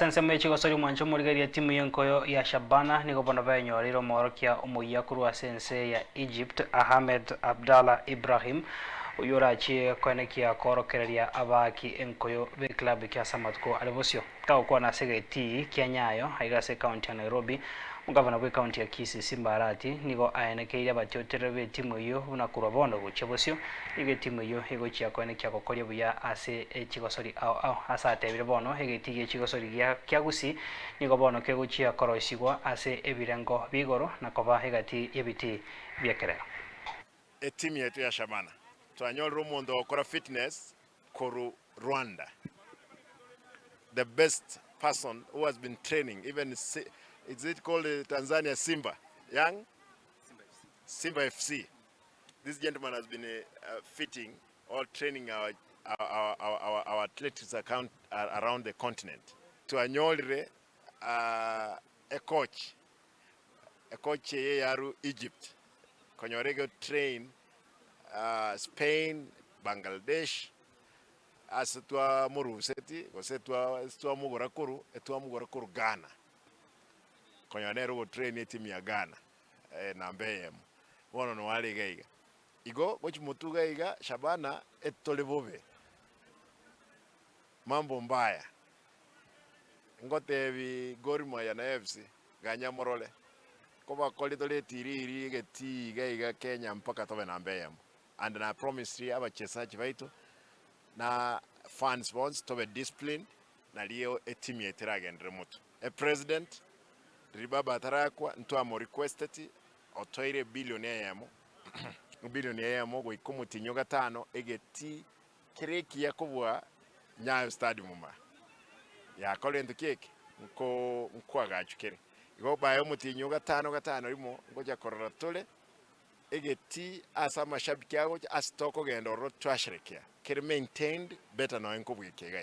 Ase ensemo ye chigosori omwancho omorigereria etimu y'enkoyo ya Shabana nigo bono benyoreire omoorokia omoyia korwa ase ense ya Egypt Ahmed Abdallah Ibrahim oyio orachie koenekia koorokereria abaaki enkoyo b'eclub eke ase amatuko are bosio. Kagokwana ase egetii kia Nyayo aiga ase ekaunti ya Nairobi, Omogavana bw'ekaunti ya Kisii Simba Arati nigo aenekeirie abatiotereri b'etimu eyio buna korwa bono gochia bosio nigo etimu eyio egochia koenekia gokoria buya ase chigosori ao ao. Ase atebire bono egetii gie chigosori gia kia Gusii nigo bono kegochia koroisigwa ase ebirengo bi'igoro na koba egati y'ebitii bi'ekerero. Etimu yaito ya Shabana twanyorire omonto ogokora fitness korwa Rwanda, the best person who has been training even is it called Tanzania Simba Young Simba FC. This gentleman has been fitting or training our, our, our, our, our athletics account around the continent. Twanyorire a coach, a coach eye yaru Egypt, konyora ego train Spain, Bangladesh, ase twamoruseti gose twamogora korwa, etwamogora korwa Ghana, konyora nere ogotrain etimu ya Ghana namba eyemo, bono noo are iga iga. Igo gochia motuga iga Shabana etore bobe, mambo mbaya, ngotebi Gor Mahia na AFC ganya morore, kobakori tore etiriri egetii iga iga Kenya mpaka tobe namba eyemo. And na promised abachesaji baito na fans bonsi tobe disciplined nario etimu yaito eragenderere motwe. Epresident riria baba atarakwa ntwamo requesteti otoire ebillion eyemo ebillion eyemo goika omotienyi o gatano egetii kere ekiya kobua Nyayo Stadium ma yakora gento ki eke nko nkoagachwa kere. Igo baye omotienyi o gatano gatano rimo ngocha korora tore. Egetii ase amashabiki agocha ase tokogenda ororo twasherekea kere maintained better nonya nkobweka iga.